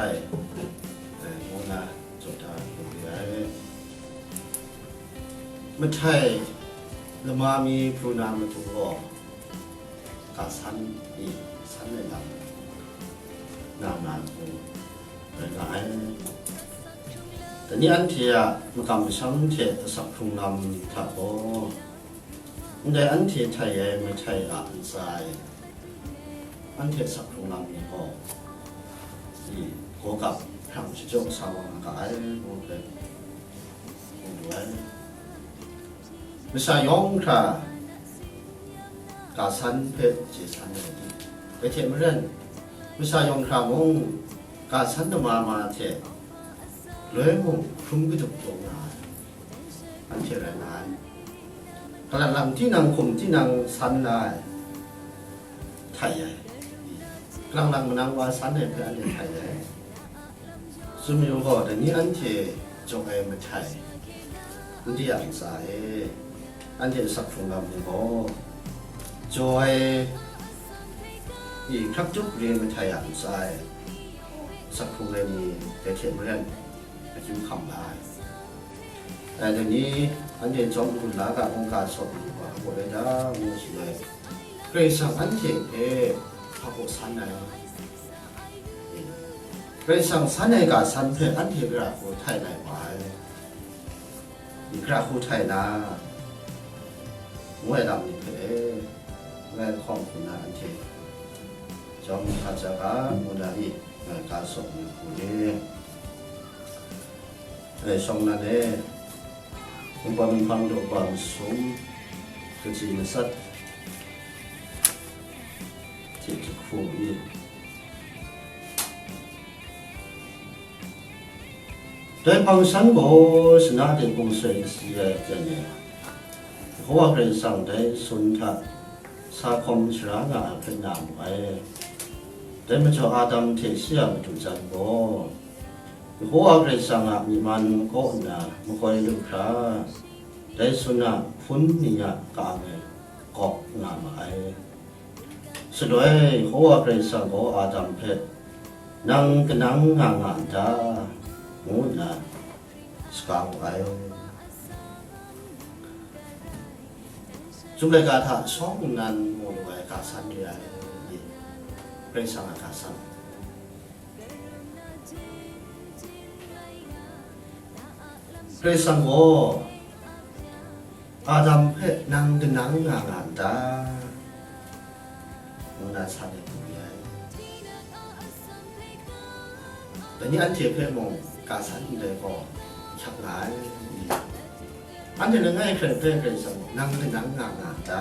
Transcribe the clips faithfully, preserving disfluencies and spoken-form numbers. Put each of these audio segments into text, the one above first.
Ai, eh, ngu na jaw da lu re ai. Mahtai lama mi pru na matu gaw, ga san i, san ai lam na na matu rai nga ai. Dai ni anhte a makam masham hte asak hkrung lam hta gaw, ndai anhte htai ai mahtai a ntsa e, anhte asak hkrung lam ni gaw, i, gaw gap hkrang shajaw sa wa nga ga ai, ngu hpe, ngu lu ai. Masha yawng hkra ga san hpe chye san ai ni, dai hte maren, masha yawng hkra mung ga san lama ma hte loi mung hkrum kadup taw nga ai, anhte rai nga ai. Galat lam tinang hkum tinang san la ai, htai ai. Galang lang manang wa san ai hpe anhte htai ai. Tsun mayu gaw, dai ni anhte jaw ai mahtai, ndai a ntsa e, anhte asak hkrung lam ni gaw, jaw ai, i hkrak tup re mahtai a ntsa e, asak hkrung ai ni dai hte maren, akyu hkam la ai. Ai, dai ni, anhte jawm n-gun la ga, mungga sawp lu ga, hpaw rai da, ngu shi ai. Karai Kasang anhte hpe hpaw san ai. Karai Kasang san ai ga san hpe anhte gara hku htai lai wa ai. Gara hku htai na, ngu ai lam ni hpe, ngai lahkawng hku na anhte jawm hkra ja ga, ngu na i, ngai ga sawp lu hku ni. Ngai shawng nan e, Ningpawt Ninghpang daw wa masum, kaji masat hte jahku i. Dai hpang san gaw shana de hpung soi asi ai jan e, Yehova Karai Kasang dai sun hta sa hkawm shara nga ai hpe na mu ai. Dai majaw Adam hte shi a madu jan gaw, Yehova Karai Kasang a myi man kaw nna makoi lu hkra, dai sun a hpun ni a kang e gawk nga ma ai. Shaloi Yehova Karai Kasang gaw Adam hpe, "Nang kanang nga nga n ta?" ngu nna shaga wu ai. Chyum laika hta shawng nnan mu lu ai ga san re ai ni, Karai Kasang a ga san. Karai Kasang gaw Adam hpe, "Nang kanang nga nga n ta?" ngu na san e mu ai. Dai ni anhte hpe mung ga san ndai gaw hkyak nga ai. Anhte langai hkrai hpe Karai Kasang, "Nang kanang nga nga n ta?"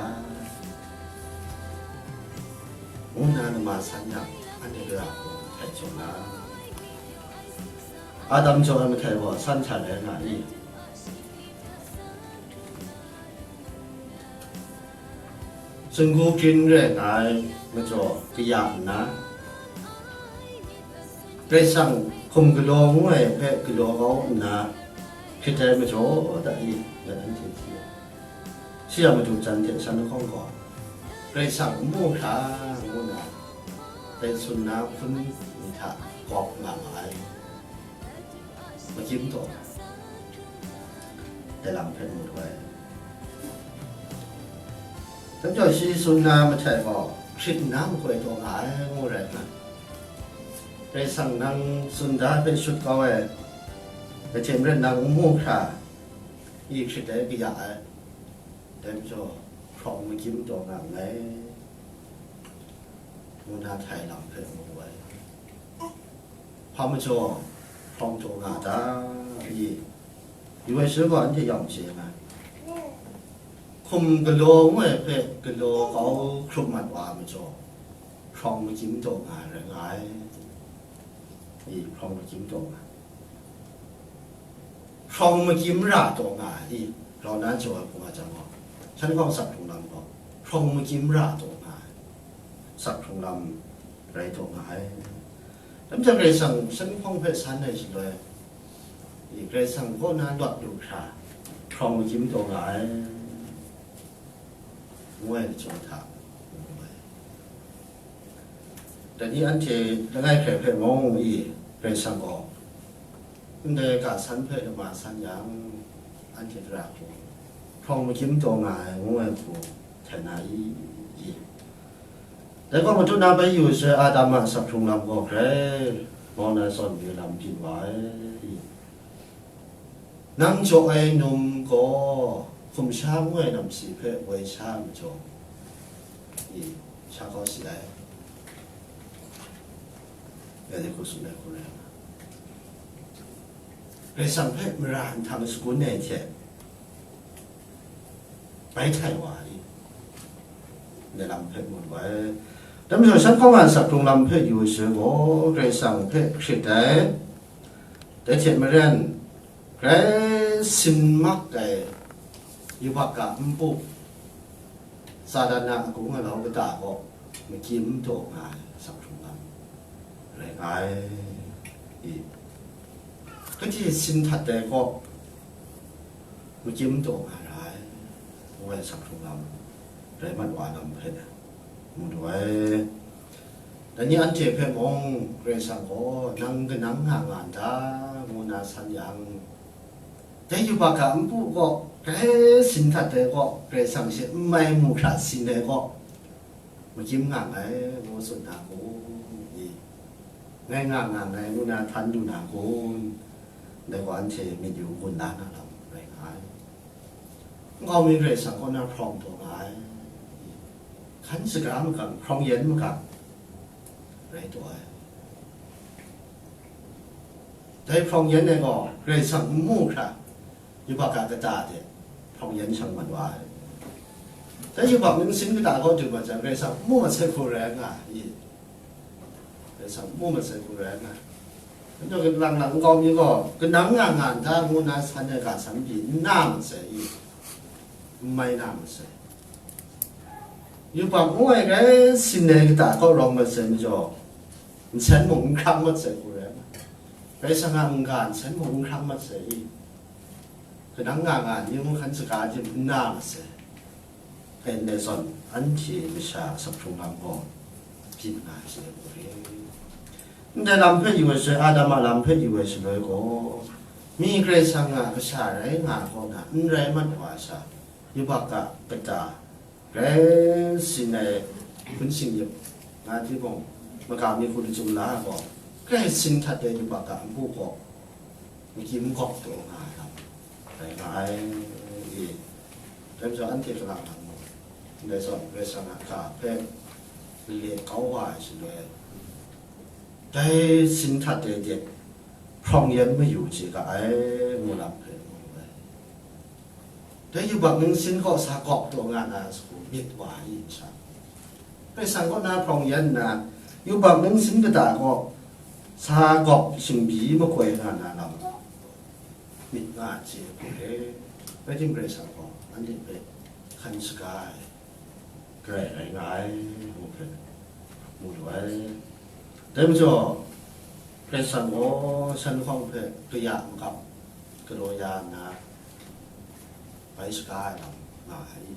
ngu nna nama san yang, anhte gara hku htai jaw na, Adam jaw ai mahtai gaw san hta rai nga i? Singgu hpyin rai nga ai majaw kaya nna, Karai Kasang hkum galaw ngu ai hpe galaw kau nna, hkrit ai majaw da i, ngai anhte hti ai. Shi a madu jan hte shan lahkawng gaw, Karai Kasang n mu hkra ngu nna, dai sun na hpun ni hta gawk nga ma ai. Makyim taw, dai lam hpe mu lu ai. Dai majaw shi sun na mahtai gaw, hkrit nna makoi taw nga ai, ngu rai nna, Karai Kasang nang sun da hpe shut kau ai, dai hte maren nang n mu hkra, i hkrit ai, kaya ai, dai majaw hprawng makyim taw nga nngai, ngu na htai lam hpe mu ai. Hpa majaw hprawng taw nga ta i? Yu ai shaloi gaw anhte yawng chye nga ai. Hkum galaw ngu ai hpe galaw kau hkrup mat wa ai majaw, hprawng makyim taw nga ai rai nga ai. I, hprawng makyim taw nga ai. Hprawng makyim ra taw nga ai. I, grau na jaw ai hpung a jang gaw, shan hkawng sak hkrung lam gaw, hprawng makyim ra taw nga ai. Sak hkrung lam rai taw nga ai. Dai majaw Karai Kasang shan hkawng hpe san ai shaloi, i, Karai Kasang kaw na lawt lu hkra, hprawng makyim taw nga ai, ngu ai lachyum hta, ngu ai. Dai ni anhte langai hkrai hpe mung i, Karai Kasang gaw, ndai ga san hpe lama san yang, anhte tara hku hprawng makyim taw nga ai, ngu ai hku htai na i? I. Dai gaw, matut na bai yu sai, Adam a asak hkrung lam gaw grai mau na zawn re lam byin wa ai. I. Nang jaw ai num gaw hkum sha ngu ai namsi hpe woi sha ai majaw, i, sha kau si ai. Ngai de hku tsun ai hku rai nga. Karai Kasang hpe mara nhtang shagun ai hte bai htai wa ai, ndai lam hpe mu lu ai. Dai majaw, shan hkawm a asak hkrung lam hpe yu ai shaloi gaw, Karai Kasang hpe hkrit ai, dai hte maren, grai sin mak ai yubak a npu, Satan a agung alau kata gaw makyim taw nga ai asak hkrung lam rai nga ai. I, kaji sin htat ai gaw makyim taw nga ra ai, ngu ai asak hkrung lam rai mat wa lam hpe mu lu ai. Dai ni anhte hpe mung Karai Kasang gaw, nang kanang nga nga n ta, ngu na san yang, dai yubak a npu gaw, grai sin htat ai gaw, Karai Kasang she n mai mu hkra sin ai gaw, makyim nga nngai, ngu tsun na kun? I, ngai nga nga nngai, ngu na htan lu na kun? Dai gaw anhte myit yu gun la na lam rai nga ai. Nkau mi Karai Kasang kaw na hprawng taw nga ai. Hkan saga makam, hprawng yan makam rai taw ai. Dai hprawng yan ai gaw Karai Kasang n mu hkra, yubak a kata de hprawng yan shang mat wa ai. Dai yubak ningsin kata gaw du mat jang, Karai Kasang n mu mat sai hku rai nga ai. Karai Kasang n mu mat sai hku rai nga ai. Anhte lang lang nkau mi gaw, kanang nga nga n ta, ngu na san ai ga san pyi n na masai i? N mai na masai. Yubak ngu ai grai sin ai kata kaw rawng mat sai majaw, nsen mung n hkrang mat sai hku rai nga ai. Karai Kasang a n-ga nsen mung n hkrang mat sai i? Kanang nga nga ni mung hkan saga jim n na masai. Dai ndai zawn, anhte masha a asak hkrung lam gaw byin nga ai hte mung re. Ndai lam hpe yu ai shaloi, Adam a lam hpe yu ai shaloi gaw, mi Karai Kasang a kasha rai nga ai kaw na n rai mat wa sha, yubak a kata, grai sin ai hpun singyip nga ai timung, maga mi hku lachyum la ai gaw, grai sin htat ai yubak a npu gaw, makyim gawk taw nga ai lam rai nga ai. I, dai majaw, anhte kalang lang mung, ndai zawn Karai Kasang a ga hpe lale kau wa ai shaloi, dai sin htat ai de hprawng yan mayu chye ga ai, ngu lam hpe mu lu ai. Dai yubak ningsin gaw sa gawk taw nga na sagu myit wa ai masha, Karai Kasang kaw na hprawng yan nna, yubak ningsin kata gaw sa gawk shingbyi makoi nga na lam myit nga ai hte mung re. Rai timung, Karai Kasang gaw anhte hpe hkan saga ai, grai rai nga ai, ngu hpe mu lu ai. Dai majaw, Karai Kasang gaw shan hkawng hpe kaya makam galaw ya nna, bai shaga ai lam nga ai.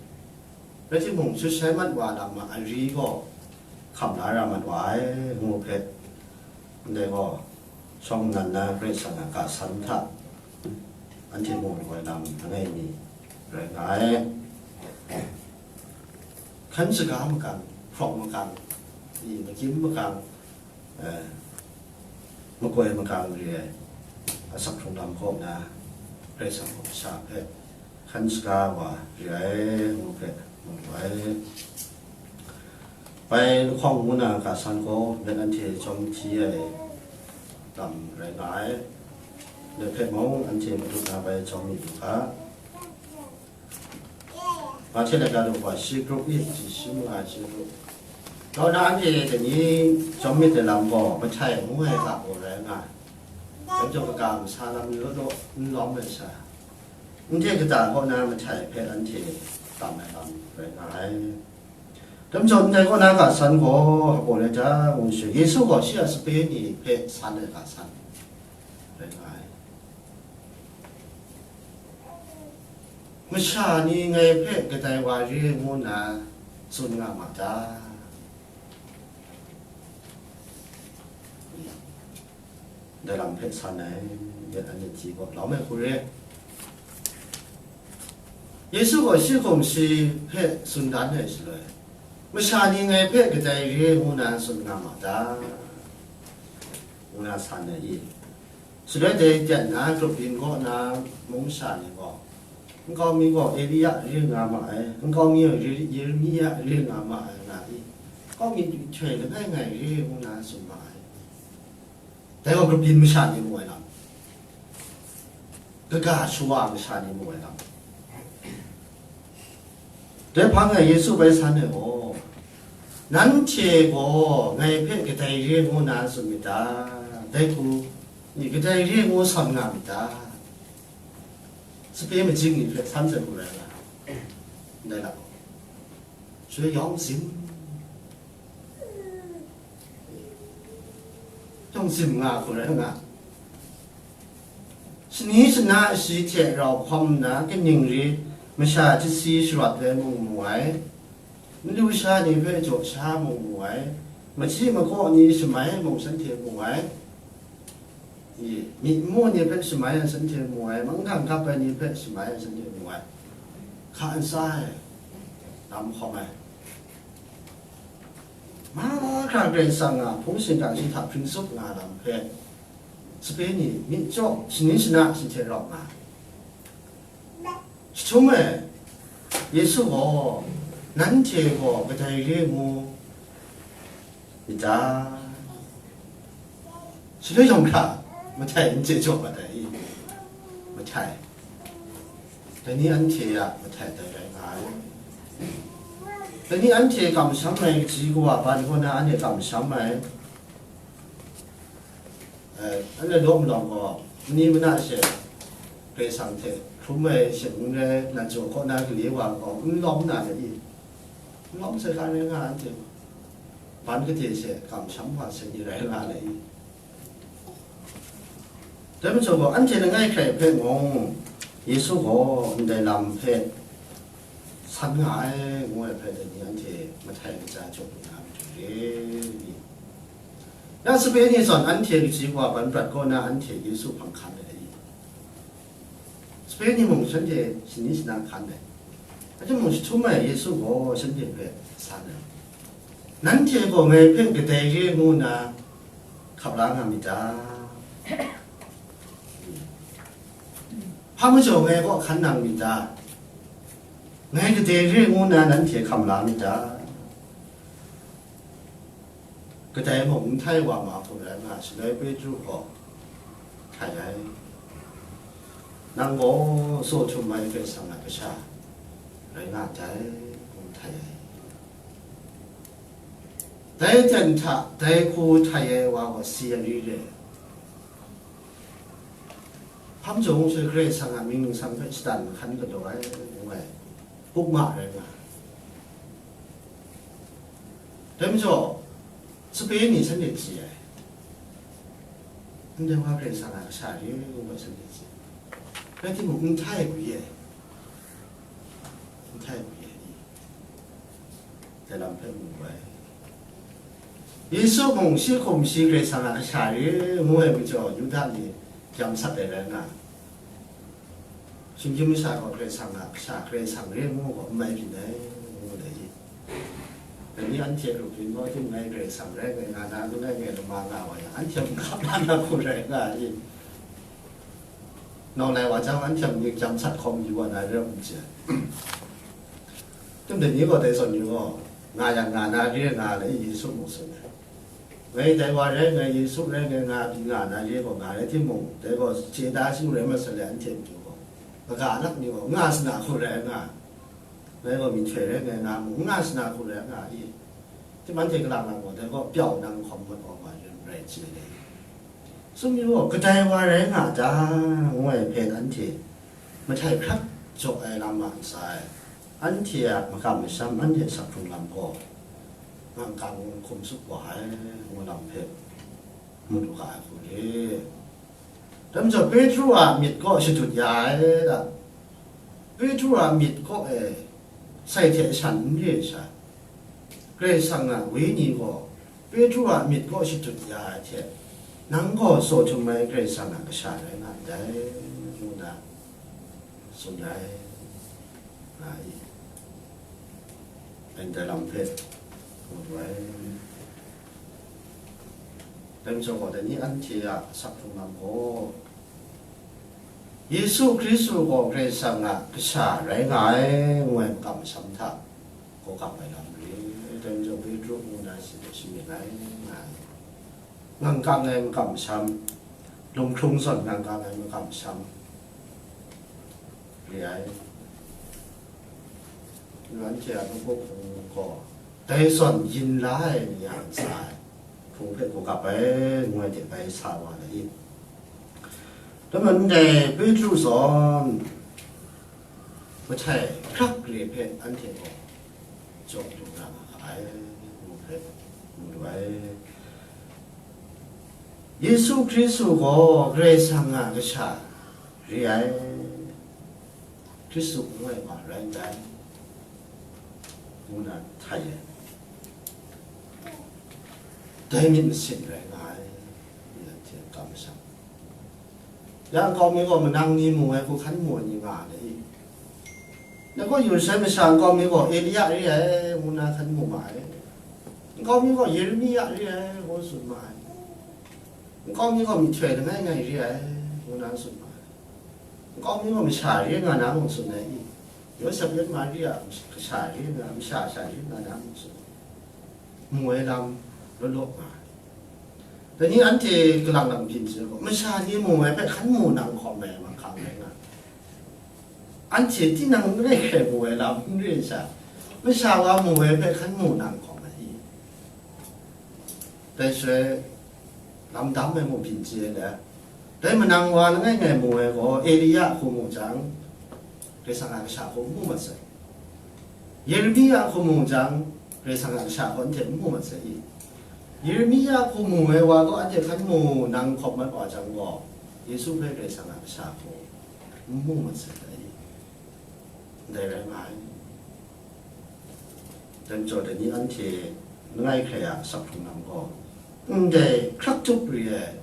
Rai timung, shut shai mat wa lam a ari gaw hkam la ra mat wa ai, ngu hpe, ndai gaw, shawng nnan na Karai Kasang a ga san hta anhte mu lu ai lam langai mi rai nga ai. Hkan shaga makang, hprawng makang, i, makyim makang, eh, makoi makang re ai asak hkrung lam kaw na, Karai Kasang gaw masha hpe hkan shaga wa re ai, ngu hpe mu lu ai. Bai lahkawng ngu na ga san gaw, met anhte jawm hti ai lam rai nga ai. Dai hpe mung, anhte matut na bai jawm mi lu ga. Mahte laika daw shi grup i, shi manga shi grup. Kaw na anhte dai ni jawm myit ai lam gaw, mahtai ngu ai ga gaw rai nga ai. Dai majaw, kaga masa lam law law n lawm ai sha, ndai kata kaw na mahtai hpe anhte tam ai lam rai nga ai. Dai majaw, ndai kaw na ga san gaw, hpa gaw rai ta, ngu shi, Yesu gaw shi a sape ni hpe san ai ga san rai nga ai. Masha ni ngai hpe kadai wa re ngu nna tsun nga ma ta? Ndai lam hpe san ai, yet anhte hti gaw lawm ai hku re. Yesu gaw shi hkum shi hpe tsun dan ai shaloi, masha ni ngai hpe kadai re ngu na tsun nga ma ta? Ngu na san ai i? Shaloi dai ten na grup byin kaw na mung masha ni gaw, nkau mi gaw Elia re nga ma ai, nkau mi gaw Ye-, Yeremia re nga ma ai, nga i? Nkau mi htoi langai ngai re ngu na tsun ma ai. Dai gaw grup byin masha ni mu ai lam, kaga shawa masha ni mu ai lam. Dai hpang e Yesu bai san ai gaw, nanhte gaw ngai hpe kadai re ngu na tsun myit ta? Dai hku ni kadai re ngu sam nga myit ta? Sape majing ni hpe san sai hku rai nga, ndai lam gaw, shaloi yawng sim, yawng sim nga hku rai nga. Shani shana shi hte rau hkawm nna kaning re masha chyasi sharawt ai mung mu ai, nlu sha ni hpe jaw sha mung mu ai, machyi makaw ni shamai mung shanhte mu ai, i, myi nmu ni hpe shamai ai shanhte mu ai, mungkan gap ai ni hpe shamai ai shanhte mu ai, hka n sa ai, lam hkawm ai. Mahkra Karai Kasang a hpung shingkang shi hta hpring tsup nga lam hpe, sape ni myit jaw shani shana shi hte rau nga. Jahtum e, Yesu gaw, nanhte gaw kadai re ngu myit ta? Shaloi yawng hkra, Mahtai n chye jaw mat ai i? Mahtai. Dai ni anhte a Mahtai dai rai nga ai. Dai ni anhte kamsham ai kaji kawa ban kaw na anhte kamsham ai. Eh, anhte law malawng gaw, mani mana she Karai Kasang hte hkrum ai she n rai, nan jaw kaw na gale wa gaw n lawm na le i? N lawm sai hka rai nga anhte. Ban kade she kamsham wa sai ni rai nga le i? Dai majaw gaw, anhte langai hkrai hpe mung, Yesu gaw ndai lam hpe san nga ai, ngu ai hpe dai ni anhte Mahtai kaja jaw lu na matu re ni? Ya sape ni zawn anhte kaji kawa ban prat kaw na anhte Yesu hpang hkan ai. Sape ni mung shanhte shani shana hkan ai. Rai timung, jahtum e Yesu gaw shanhte hpe san ai. Nanhte gaw ngai hpe kadai re ngu nna hkap la nga myit ta? Hpa majaw ngai kaw hkan nang myit ta? Ngai kadai re ngu nna nanhte hkam la myit ta? Kadai mung n htai wa ma hku rai nga, shaloi Petru gaw htai ai. Nang gaw tsaw htum ai Karai Kasang a Kasha rai nga ndai, ngu htai ai. Dai ten hta dai hku htai ai wa gaw si ai ri re. Hpa majaw ngu sai, Karai Kasang a mying ningsang hpe shatan mahkan galaw ai, ngu ai, hkuk ma rai nga ai. Dai majaw, sape ni shanhte chye ai, ndai wa Karai Kasang a Kasha re ngu ai shanhte chye ai. Rai timung, n htai gwi ai, n htai gwi ai ni, dai lam hpe mu ai. Yesu mung shi hkum shi Karai Kasang a Kasha re ngu ai majaw, Yuda ni jam sat ai rai nga, shinggyim masha gaw Karai Kasang a Kasha, Karai Kasang re ngu gaw n mai byin ai, ngu ai i? Dai ni anhte rup yin gaw, tim ngai Karai Kasang rai ngai nga na, langai ngai lama nga wa yang, anhte hkap la na hku rai nga i? Nau lai wa jang, anhte myit jam sat hkawm yu wa na re n chye. Tim dai ni gaw dai zawn yu gaw, nga yang nga na re nga le, Yesu mung tsun ai. Ngai dai wa rai ngai, Yesu rai ngai nga pyi nga na re gaw nga rai timung, dai gaw chye da sing rai mat sa le, anhte matu gaw, kaga lak ni gaw nga sana hku rai nga, ngai gaw myihtoi rai ngai nga mung, nga sana hku rai nga i? Tim anhte kalang lang gaw, dai gaw pyau nang hkawm mat wa ma rai chye le. Sumyu gaw, kadai wa rai nga ta, ngu ai hpe anhte mahtai hkrat jaw ai lam a ntsa e, anhte a makam masham, anhte a sak hkrung lam gaw, ngang kang hkum tsup wa ai, ngu lam hpe mut u ga ai hku re. Dai majaw, Petru a myit kaw shadut ya ai da. Petru a myit kaw e sai hte shan n re ai sha, Karai Kasang a Wenyi gaw Petru a myit kaw shadut ya ai hte, Nang gaw tsaw htum ai Karai Kasang a kasha rai nga ndai, ngu na tsun ai, nga i. Ndai lam hpe mu ai. Dai majaw gaw, dai ni anhte a asak hkrung lam gaw, Yesu Hkristu gaw Karai Kasang a kasha rai nga ai, ngu ai makam masham hta, gaw kap ai lam re. Dai majaw, Petru ngu na shi hte shamyit ai, nga ai. Ngangkang ai makam masham, lunghkrung zawn ngangkang ai makam masham re ai. Anhte a lungkup hpung gaw dai zawn yin la ai ni a ntsa ai hpung hpe gaw kap ai, ngu ai hte bai sa wa ai. Dai majaw ndai Petru zawn mahtai hkrak re hpe anhte gaw jaw lu na nga ai, ngu hpe mu lu ai. Yesu Hkristu gaw Karai Kasang a kasha re ai, Hkristu ngu ai wa rai ndai, ngu na htai ai. Dai myit masin rai nga ai, ngu na hte kam masham. Ya nkau mi gaw manang ni mu ai hku hkan mu ai ni nga ai i? Nang gaw Yerusalem masha nkau mi gaw Elia re ai, ngu na hkan mu ma ai. Nkau mi gaw Yeremia re ai, ngu tsun ma ai. Nkau mi gaw myihtoi langai ngai re ai, ngu na tsun ma ai. Nkau mi gaw masha re nga na mung tsun ai i? Yawsep yan Maria kasha re nga, masha sha re nga na mung tsun ai. Mu ai lam law law nga ai. Dai ni anhte kalang lang byin chye gaw, masha ni mu ai hpe hkan mu nang hkawm ai mahkang rai nga ai. Anhte tinang langai hkrai mu ai lam n re sha, masha wa mu ai hpe hkan mu nang hkawm ai i? Dai shaloi, lam dam ai mung byin chye ai le, dai manang wa langai ngai mu ai gaw, Elia hku mu jang, Karai Kasang a kasha hku n mu mat sai. Yeremia hku mu jang, Karai Kasang a kasha hku anhte n mu mat sai i? Yeremia hku mu ai wa gaw anhte hkan mu nang hkawm mat wa jang gaw, Yesu hpe Karai Kasang a kasha hku n mu mat sai dai i? Ndai rai nga ai. Dai majaw, dai ni anhte langai hkrai a asak hkrung lam gaw, ndai hkrak tup re ai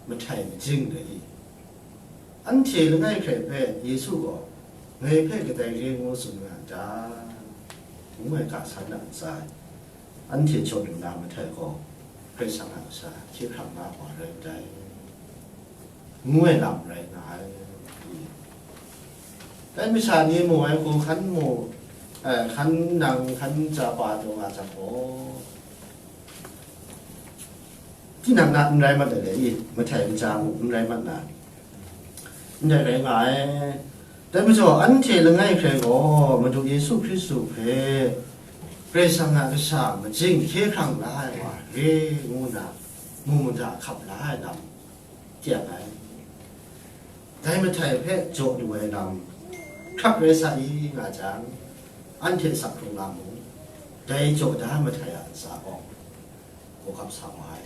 mahtai majing dai i? Anhte langai hkrai hpe Yesu gaw, "Ngai hpe kadai re ngu tsun nga n ta?" ngu ai ga san a ntsa e, anhte jaw lu na mahtai gaw, Karai Kasang a kasha hkye hkrang na wa rai ndai, ngu ai lam rai nga ai. Dai masha ni mu ai hku hkan mu, eh, hkan nang, hkan ja pa taw nga jang gaw, tinang na n rai mat ai le i, mahtai kaja mung n rai mat na, ndai rai nga ai. Dai majaw, anhte langai hkrai gaw Madu Yesu Hkristu hpe Karai Kasang a kasha majing hkye hkrang la ai wa re ngu na, mu mada hkap la ai lam, teng ai. Dai mahtai hpe jaw lu ai lam hkrak rai sa i nga jang, anhte asak hkrung lam mung, dai jaw da mahtai a ntsa gaw, gaw kap sa wa ai.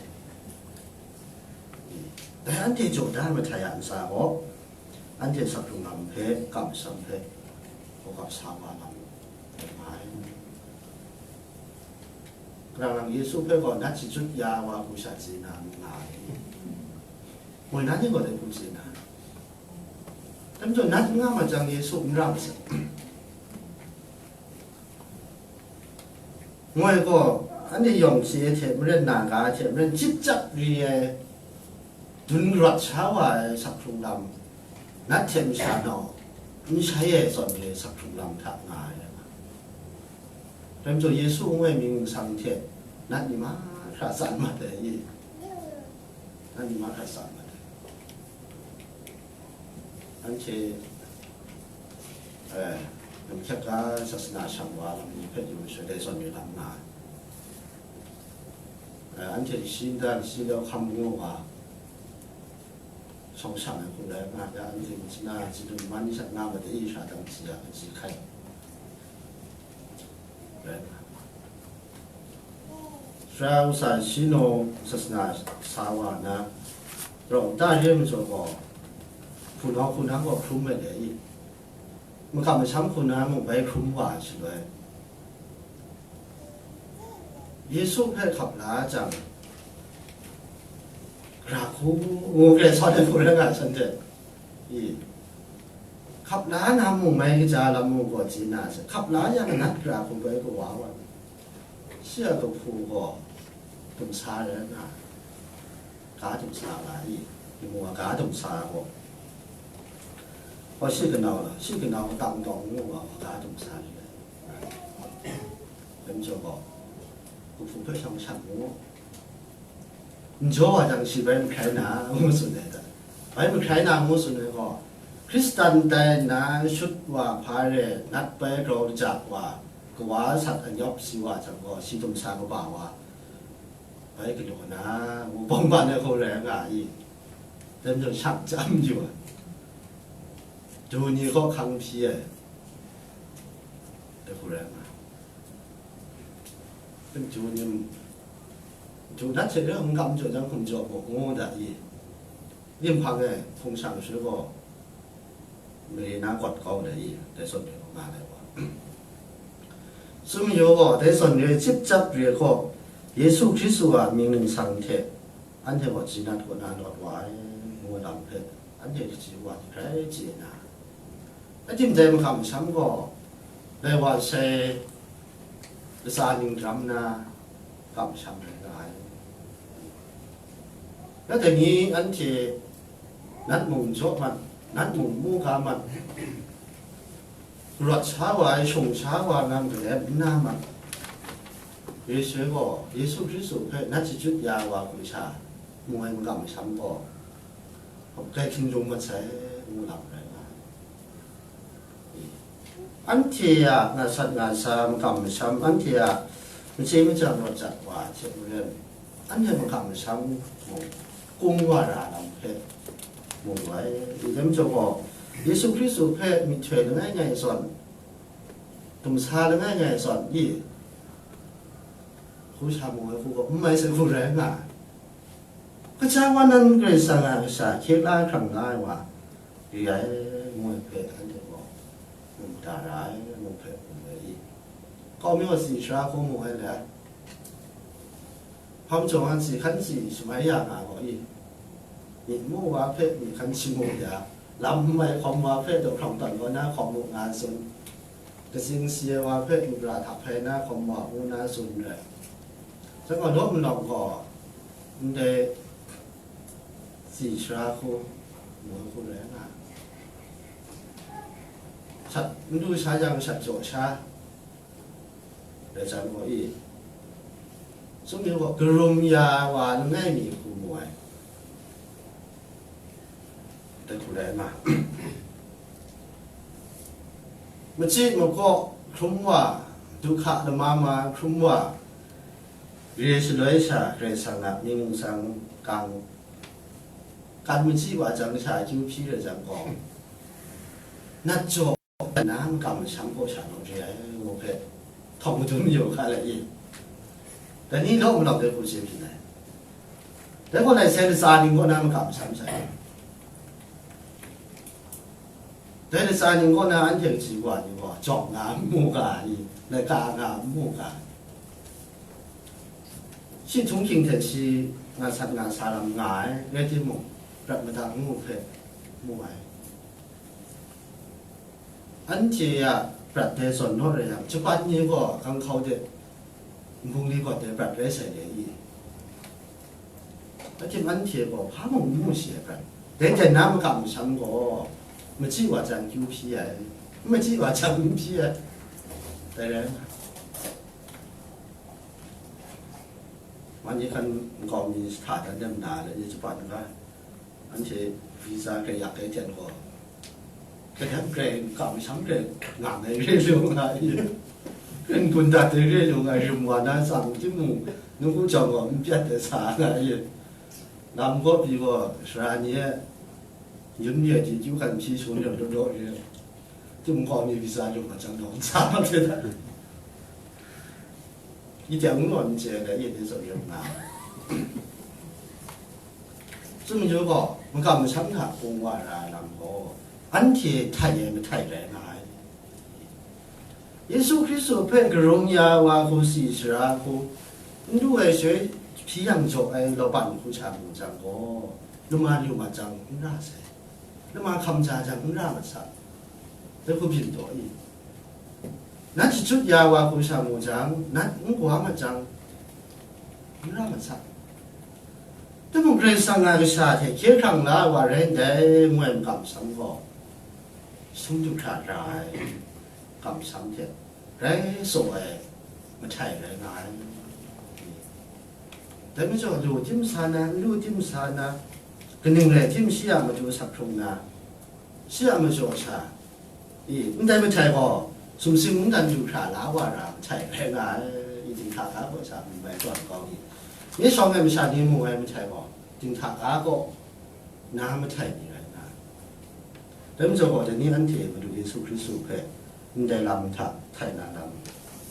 Dai anhte jaw da mahtai a ntsa gaw, anhte asak hkrung lam hpe, kamsham hpe, gaw kap sa wa lam nga ai. Kalang lang Yesu hpe gaw nat shachyut ya wa hku sha chye na n nga ai. Moi na ni gaw dai hku chye na, dai majaw nat n nga ma jang Yesu n ra masat. Moi gaw, anhte yawng chye ai hte maren, na ga ai hte maren, chyit chyat ri ai, dun rawt sha wa ai asak hkrung lam, nat hte masha nau n shai ai zawn re ai asak hkrung lam hta nga ai. Dai majaw Yesu ngu ai mying nsang hte nat ni mahkra tsan mat ai i? Nat ni mahkra tsan mat ai. Anhte, eh, namhkyet ga sasana shang wa lam ni hpe yu sha dai zawn mi lam nga ai. Eh, anhte shi nta shi lau hkam ngu wa, shawng shang ai hku rai nga, ya anhte myit shana, chyeju man ni sha nga ma de, sha dang si ya, si hkai. Rai. Sara usa shi naw sasana sa wa na, rau nta re majaw gaw, hpunau hku na gaw hkrum ai dai i? Makam masham hku na mung bai hkrum wa ai shaloi, Yesu hpe hkap la jang, Gara hku ngu, Karai Kasang hku rai nga ai shanhte, i, hkap la na mung mai kaja lam mung gaw chye na sai, hkap la yang nat gara hku bai kawa wa, shi a kahpu gaw dumsa rai nga, ga dumsa nga i, mung a ga dumsa gaw, gaw shi kanau la, shi kanau tang dawng ngu wa, ga dumsa rai. Dai majaw gaw, kahpu hpe shang shang ngu. N jaw wa jang, shi bai mahkrai na, ngu tsun ai hta. Bai mahkrai na, ngu tsun ai gaw, Hkristan tai nna shut wa hpa re, nat bai grau lajak wa, kawa sat anyawp si wa jang gaw, shi dumsa kaba wa, bai galaw na, ngu bawng ban ai hku rai nga i. Dai majaw shang chyam yu ai. Du ni kaw hkang hpyi ai. Dai hku rai nga. Ju ni, ju nat hte rau n kam jaw jang hkum jaw mu, ngu da i. Lim hpang e hpung shang shu gaw, mare na gawt kau da i, dai zawn re gaw nga ai wa. Sum yu gaw, dai zawn re cip cap re gaw, Yesu Hkristu a mying ningsang hte, anhte gaw ji nat kaw na lawt wa ai, ngu lam hpe, anhte kaji wa ni grai chye na, a tim dai makam masham gaw, lai wa sai, latsa ning ram na, kamsham rai nga ai. Rai dai ni, anhte nat mung jaw mat, nat mung mu ga mat, rawt sha wa ai, shung sha wa ai, ngam galem n na mat. Yesu gaw, Yesu Hkristu hpe nat shachyut ya wa hku sha, mu ai makam masham gaw, grai hkying lung mat sai, ngu lam rai nga ai. Anhte a nga sat nga sa makam masham, anhte a machye machyang rawt jat wa hte maren, anhte makam masham mung kung wa ra lam hpe mu ai. Dai majaw gaw, Yesu Hkristu hpe myihtoi langai ngai zawn, dumsa langai ngai zawn i, hku sha mu ai hku gaw, n mai sai hku rai nga ai. Kaja wa nan Karai Kasang a kasha hkye la hkrang la ai wa, re ai, ngu ai hpe, anhte gaw, mu da ra ai, ngu hpe, mu ai i. Kau mi gaw si sara hku mu ai le, hpam jawng an si hkan si shamai ya nga gaw i, myit mu wa hpe myit hkan si mu ya, lam n mai hkawm wa hpe daw hkrawng tawn kaw na hkawm mu nga tsun, katsing si ai wa hpe mara hta hpai na hkawm wa ngu na tsun rai. Shanhte law malawng gaw, ndai si sara hku, mu ai hku rai nga ai. Shat n du sha jang, shat jaw sha, rai jang gaw i, sum ni gaw, karum ya wa langai mi hku mu ai. Dai hku rai nga. Machyi makaw hkrum wa, du hka lama ma hkrum wa, re shaloi sha Karai Kasang a mying ningsang kang, kan machyi wa jang sha akyu hpyi rai jang gaw, nat jaw na makam masham gaw sha naw re ai, ngu hpe, htawng madun mayu hka let i. Dai ni law malawng dai hku chye byin ai. Dai gaw lai sai latsa ning kaw na makam masham sai. Dai latsa ning kaw na anhte kaji wa ni gaw, jawng nga n mu ga ni, laika nga n mu ga ni. Shi htunghking hte shi nga sat nga sa lam nga ai, rai timung, prat madat ngu hpe mu ai. Anhte a prat dai zawn naw rai yang, japat ni gaw ganghkau de, nbungli gaw dai prat rai sai le i? Ahkying anhte gaw hpa mung n mu shi ai prat. Dai jan na makam masham gaw, machyi wa jang kyu hpyi ai, n machyi wa jang n hpyi ai. Dai rai nga. Wan ni hkan nkau mi sa hta dan nem na le, ni japat n ga. Anhte visa grai yak ai hten gaw, kadang grai n kam, shang grai nga ai re lu nga i, n gun dat ai re lu nga, rim wa na tsang timung, nawku jawng gaw n pyat ai sa nga i, lam gaw pyi gaw, sara ni e yun mi ai di kyu hkan hpyi sung rim law law re, timung gaw mi visa lu nga jang gaw n sa ma hte da. Yi jang n gaw n chye ai, yi ni zawn rim nga. Tsun mayu gaw, makam masham hta hpung wa ra ai lam gaw, anhte htai ai mahtai rai nga ai. Yesu Hkristu hpe karum ya wa hku, si sara hku, n du ai shaloi, hpyi yang jaw ai laban hku sha mu jang gaw, lama lu mat jang n ra sai, lama hkam ja jang n ra mat sai, dai hku byin taw i? Nat shachyut ya wa hku sha mu jang, nat n gwa mat jang, n ra mat sai. Timung Karai Kasang a kasha hte hkye hkrang la ai wa rai ndai, ngu ai makam sham gaw, sum du hkra ra ai kamsham hte rai tsaw ai mahtai rai nga ai. Dai majaw, lu tim sa na, n lu tim sa na, kaning rai tim shi a matu sak hkrung na, shi a majaw sha, i, ndai mahtai gaw, sumsing mungdan du hkra la wa ra mahtai rai nga ai. I, dinghta ga kaw sha n mai tawn kau ni, myi shawng ai masha ni mu ai mahtai gaw, dinghta ga kaw na mahtai ni rai nga ai. Dai majaw gaw, dai ni anhte Madu Yesu Hkristu hpe ndai lam hta htai na lam,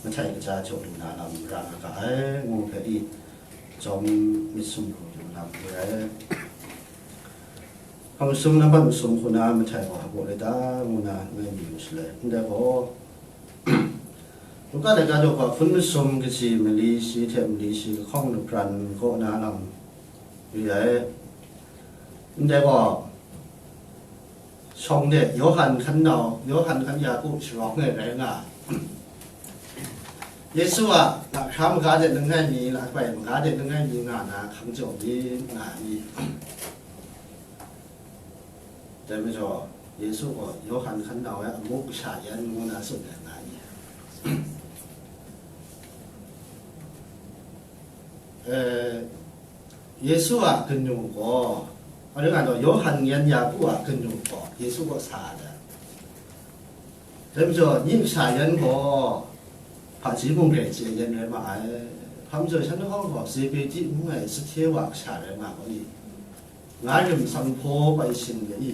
mahtai kaja jaw lu na lam ra nga ga ai, ngu hpe i, jawm myit sumru yu lam re ai. Hpang sum nambat masum hku na mahtai gaw hpaw le ta, ngu na ngai mi yu shaloi, ndai gaw, Luka laika daw hpa hpun masum kaji mali shi hte mali shi lahkawng lapran kaw na lam re ai. Ndai gaw, shawng de Yawhan hkan nau, Yawhan hkan Yaku sharawng e rai nga ai. Yesu a lahkra maga de langai mi, lahpai maga de langai mi nga na hkang jaw mi nga ai. Dai majaw, Yesu gaw Yawhan hkan nau e amu kasha yan ngu na tsun ai nga ai. Eh, Yesu a kanu gaw, a ring nga law, Yawhan yan Yaku a kanu gaw Yesu kaw sa ai. Dai majaw, nye kasha yan gaw hpaji mung re chye yan rai ma ai. Hpa majaw, shan lahkawng gaw Zebedi ngu ai sahte wa kasha rai nga gaw i, nga rim sanghpaw bai shin de i,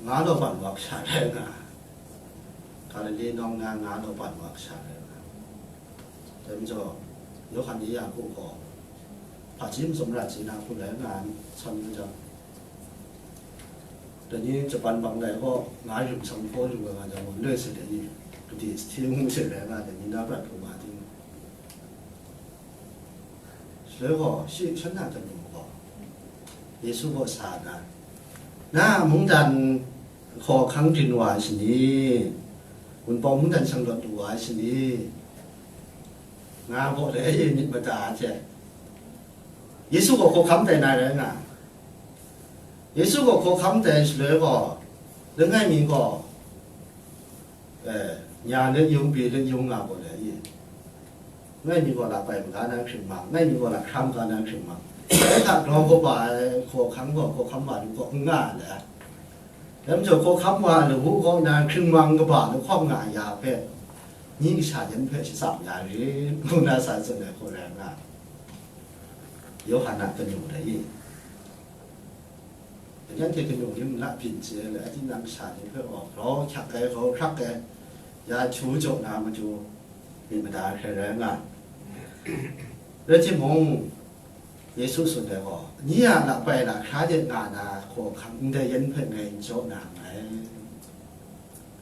nga law ban wa kasha rai nga, Galile nawng na nga law ban wa kasha rai nga. Dai majaw, Yawhan ni Yaku gaw hpaji matsum ra chye na hku rai nga ai san majaw, dai ni Japan bang lai gaw nga rim sanghpaw lu ai nga jang, gaw noi se dai ni, kade sahte ngu se rai nga, dai ni na prat hkrum nga ting. Shaloi gaw, shi shan na kanu gaw Yesu kaw sa na, na mungdan hkawhkang byin wa ai shani, wunpawng mungdan shang lawt lu wa ai shani, nga gaw le, myit mada hte Yesu gaw hkawhkam tai na rai nga. Yesu gaw hkawhkam tai shaloi gaw, langai mi gaw, eh, nya let yung, pyi let yung nga gaw le i, langai mi gaw lahpai maga na hkring mang, langai mi gaw lahkra maga na hkring mang, dai hta daw kaba ai hkawhkam gaw hkawhkam wa lu kaw n nga ai le. Dai majaw, hkawhkam wa lawu kaw na hkring mang kaba lahkawng nga ai ya hpe, nye kasha yan hpe shatsam ya rit, ngu na sa tsun ai hku rai nga, Yawhan a kanu dai i. Anhte kanu ni mala byin chye ai, tinang sha ni hpe gaw grau hkyak ai, grau hkrak ai, ya htu jaw na matu myit mada hkrai rai nga. Rai timung, Yesu tsun ai gaw, nye a lahpai lahkra de nga na hkawhkam ndai yan hpe ngai n jaw na nngai.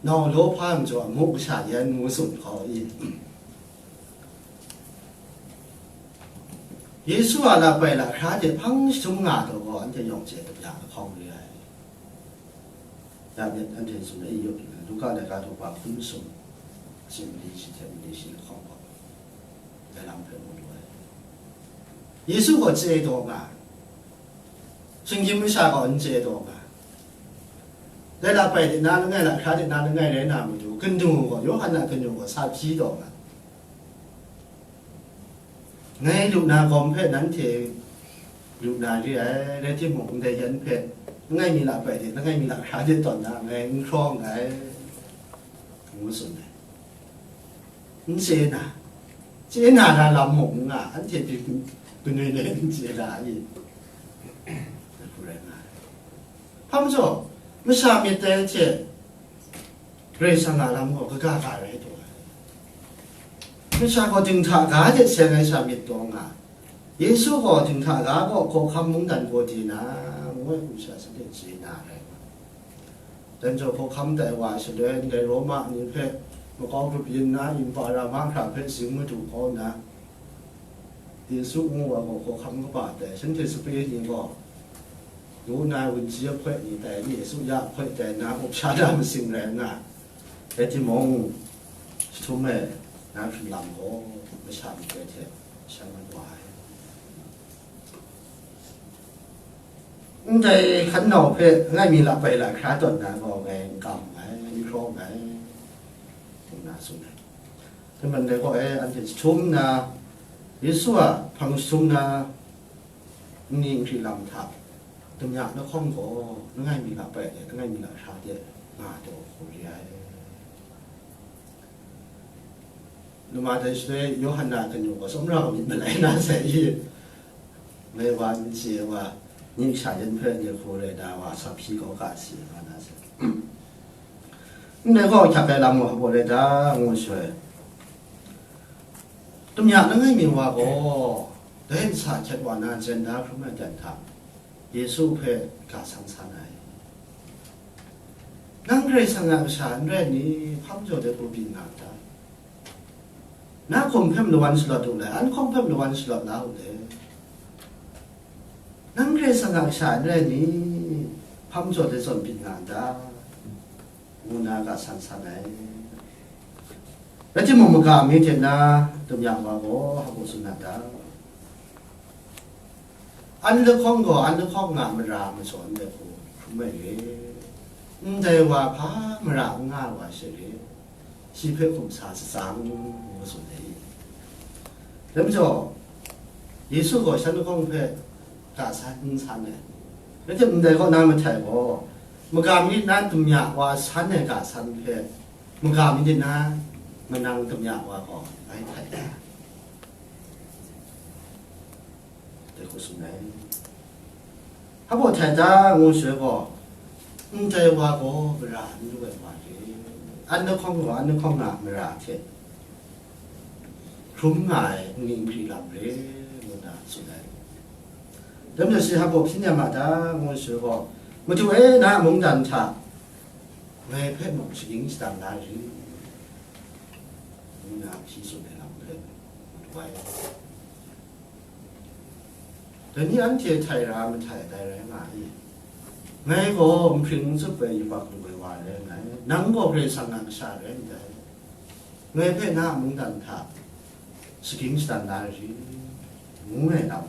Nau law hpa n jaw, amu kasha yan ngu tsun hkau i? Yesu a lahpai lahkra hte hpang jahtum nga taw gaw, anhte yawng chye tup ya lahkawng re ai. Ya myit anhte tsun ai, Luka laika daw hpa hpun masum, shi mali shi hte mali shi lahkawng gaw, dai lam hpe mu lu ai. Yesu gaw chye taw nga, shinggyim masha gaw n chye taw nga, dai lahpai de na langai, lahkra de na langai rai na matu, kanu gaw, Yawhan a kanu gaw sa hpyi taw nga. Ngai lu na gawm hpe nanhte lu na re ai, rai timung, ndai yan hpe langai mi lahpai de, langai mi lahkra de tawn na ngai n hkraw nngai, ngu tsun ai. N chye na, chye na na lam mung n nga, anhte pyi kanoi le n chye na i? Hku rai nga ai. Hpa majaw, masha myit dai hte Karai Kasang a lam gaw kaga ga rai taw ai. Masha gaw dinghta ga hte seng ai sha myit taw nga, Yesu gaw dinghta ga gaw hkawhkam mungdan gaw di na, ngu ai hku sha shanhte chye na rai nga. Dai majaw, hkawhkam tai wa shaloi, ndai Roma ni hpe makau grup yin na, yin pa ra mahkra hpe zing madu kau nna, Yesu ngu wa gaw hkawhkam kaba tai, shanhte sape ni gaw, yu na wunji ahkoi ni tai, Yesu ya ahkoi tai na up sha da masing rai nna, rai timung, jahtum e na hkrun lam gaw masha mahtoi hte shan mat wa ai. Ndai hkan nau hpe langai mi lap bai la hkra tawn na gaw ngai n kam nngai, n hkraw nngai, ngu na tsun ai. Dai man dai gaw e, anhte jahtum nna, Yesu a hpang jahtum na nni nkri lam hta, damya lahkawng gaw langai mi lap bai de, langai mi lap hkra de nga taw hku re ai. Numa dai shaloi Yawhan a kanu gaw tsawmra wa myit malai na sai i, ngai wa n chye wa, ning sha yan hpe ni hku rai na wa, sa hpyi kau ga si nga na sai. Ndai gaw hkyak ai lam gaw hpa rai ta, ngu shaloi, damya langai mi wa gaw, dai nsa hkyet wa na jen da hkrum ai dan hta, Yesu hpe ga san san ai. Nang Karai Kasang a kasha n rai ni, hpa majaw de hku byin nga n ta? Na hkum hpe malawan shalawt u le, an hkum hpe malawan shalawt la u le. Nang Karai Kasang a kasha n rai ni, hpa majaw de zawn byin nga n ta? Ngu na ga san san ai. Rai timung, maga mi hte na damya wa gaw hpa gaw tsun na ta? An lahkawng gaw an lahkawng a mara majaw ndai hku hkrum ai re. Ndai wa hpa mara n nga ai wa she re, shi hpe hkum sa shatsang, ngu tsun ai. Dai majaw, Yesu gaw shan lahkawng hpe ga san n san ai. Rai timung, ndai kaw na mahtai gaw, maga mi na damya wa san ai ga san hpe, maga mi na manang damya wa gaw bai htai ai. Dai hku tsun ai. Hpa gaw htai ta, ngu shaloi gaw, ndai wa gaw mara n lu ai wa re, an lahkawng gaw an lahkawng a mara hte hkrum nga ai nni nkri lam re, ngu na tsun ai. Dai majaw shi hpa gaw hpyi nem a ta, ngu shaloi gaw, Madu e, na a mungdan hta ngai hpe mung shagying shadang na ri, ngu na hpyi tsun ai lam hpe madu ai. Dai ni anhte htai ra mahtai dai rai nga i, ngai gaw nhpring n tsup ai yubak lu ai wa rai nngai, nang gaw Karai Kasang a kasha rai ndai, ngai hpe na a mungdan hta shagying shadang na ri, ngu ai lam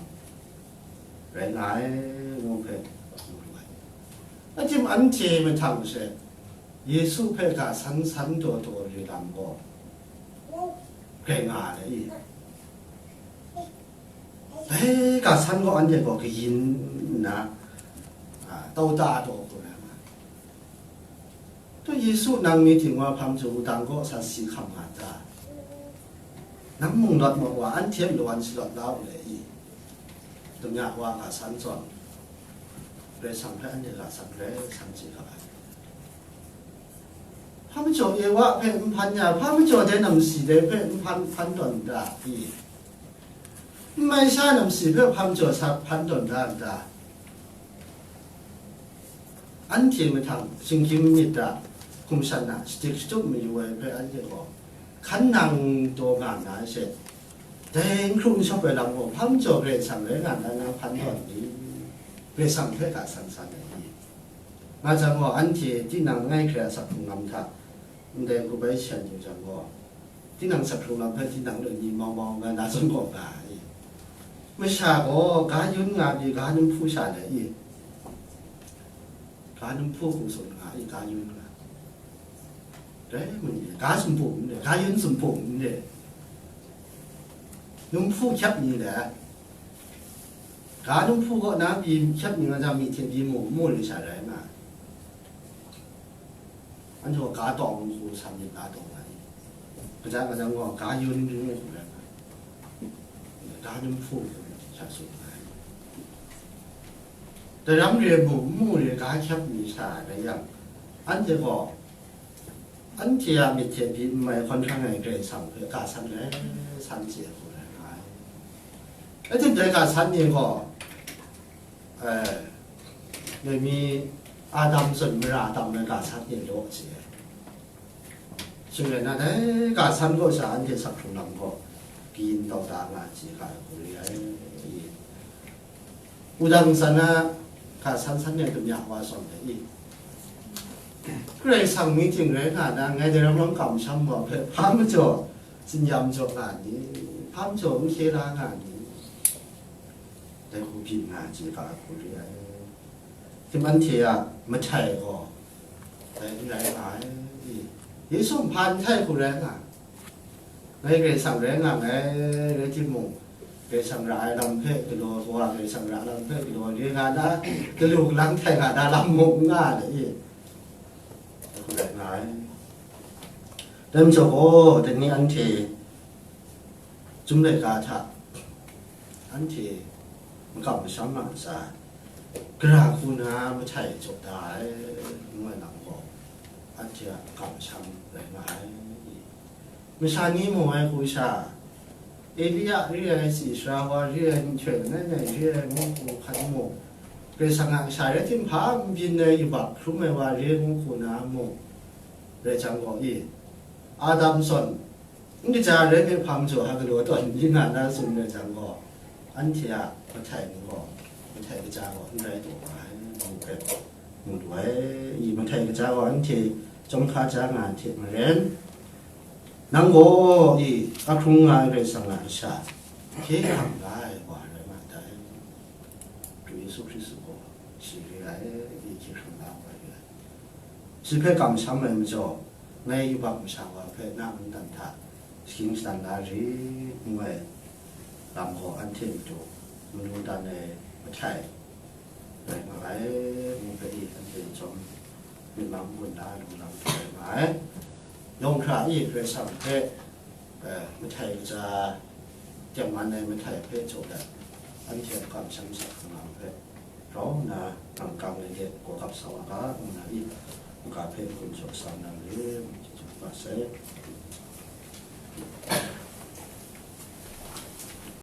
rai nga ai, ngu hpe mu lu ai. Achyin anhte mahtang she Yesu hpe ga san san taw taw re lam gaw grai nga ai i? Dai ga san gaw anhte gaw kayin nna, a, tau ta taw hku rai nga ai. Tu Yesu nang mi ting wa hpang chyu wudang kaw sa si hkam nga ta? Nang mung lawt maw wa, anhte malawan shalawt la u le i? Damya wa ga san zawn, Karai Kasang hpe anhte ga san rai san chye ga ai. Hpa majaw Ewa hpe n hpan ya, hpa majaw dai namsi dai hpe n hpan, hpan tawn da i? N mai sha namsi hpe hpa majaw sa hpan tawn da n ta? Anhte mahtang shinggyim myit da, hkum shan a shadik shatup mayu ai hpe anhte gaw hkan nang taw nga na she, dai n hkrum n shawp ai lam gaw hpa majaw Karai Kasang rai nga na, nang hpan tawn ni? Karai Kasang hpe ga san san ai ni? Nga jang gaw, anhte tinang langai hkrai a sak hkrung lam hta ndai hku bai shan yu jang gaw, tinang sak hkrung lam hpe tinang loi ni mau mau nga na zawn gaw nga ai. Masha gaw ga yun nga pyi, ga num hpu sha le i? Ga num hpu hku tsun nga i, ga yun nga. Rai, ga sumpu n re, ga yun sumpu n re. Num hpu hkyep ni le, ga num hpu kaw na pyi hkyep ni nga jang, myi hte byi mu n mu re sha rai nga. Anhte gaw ga tawng hku san myit na taw nga ni? Kaja nga jang gaw, ga yun ring ai hku rai nga, ga num hpu hku sha tsun nga ai. Daram re mu n mu re ga hkyep ni sha rai yang, anhte gaw, anhte a myit hte byi n mai hkawn hkrang ai Karai Kasang hpe ga san rai san chye hku rai nga ai. Rai timung, dai ga san ni gaw, eh, dai mi Adam zawn mara tam ai ga san ni law chye ai. Shing rai nna, dai ga san kaw sha anhte sak hkrung lam gaw, Kayin tau da nga ai chye hkra hku re ai. Wudang san a hka san san e damya wa shawng ai i. Karai Kasang myit ting rai nga na, ngai dai ram lam kamsham wa hpe hpa majaw, tsin-ya majaw nga ni, hpa majaw n hkye la nga ni, dai hku byin nga ai chye hkra hku re ai. Htim anhte a mahtai gaw dai n rai nga ai. Yesu nhpa n htai hku rai nga, ngai Karai Kasang rai nga nngai, rai timung, Karai Kasang ra ai lam hpe galaw, Kawa Karai Kasang ra lam hpe galaw, re nga na, galu galang htai nga na lam mung n nga ai i, hku rai nga ai. Dai majaw gaw, dai ni anhte Chyum laika hta anhte makam masham a ntsa, gara hku na mahtai jaw da ai, ngu ai lam gaw, anhte a makam masham rai nga ai. Masha ni mu ai hku sha, Elia re ai, si sara wa re ai, nhtoi langai ngai re ai, ngu hku hkan mu, Karai Kasang a kasha rai tim hpa n byin ai yubak hkrum ai wa re, ngu hku na mu, rai jang gaw i, Adam zawn n kaja rai hpe hpa majaw hka galaw tawn n nga na tsun rai jang gaw, anhte a mahtai ni gaw, mahtai kaja gaw n rai taw nga ai, ngu hpe mu lu ai. I mahtai kaja gaw anhte chyawm hka ja nga ai hte maren, nang gaw i ahkrung nga ai Karai Kasang a kasha hkye hkrang la ai wa rai nga ndai. Madu Yesu Hkristu gaw shi re ai, i hkye hkrang la ai wa re ai. Shi hpe kamsham ai majaw, ngai yubak masha wa hpe na mungdan hta shagying shadan la ri, ngu ai lam gaw anhte matu manu dan ai mahtai rai nga ai, ngu hpe i anhte chyawm myit mang n-gun la lu lam hte rai nga ai. Yawng hkra i Karai Kasang hpe, eh, mahtai kaja tengman ai mahtai hpe jaw dat, anhte a kamsham sa hkrung lam hpe rau nna, nang kang ai de gaw gap sa wa ga, ngu na i, ngu ga hpe n-gun jaw sa nna re, ngu jahtum wa sai.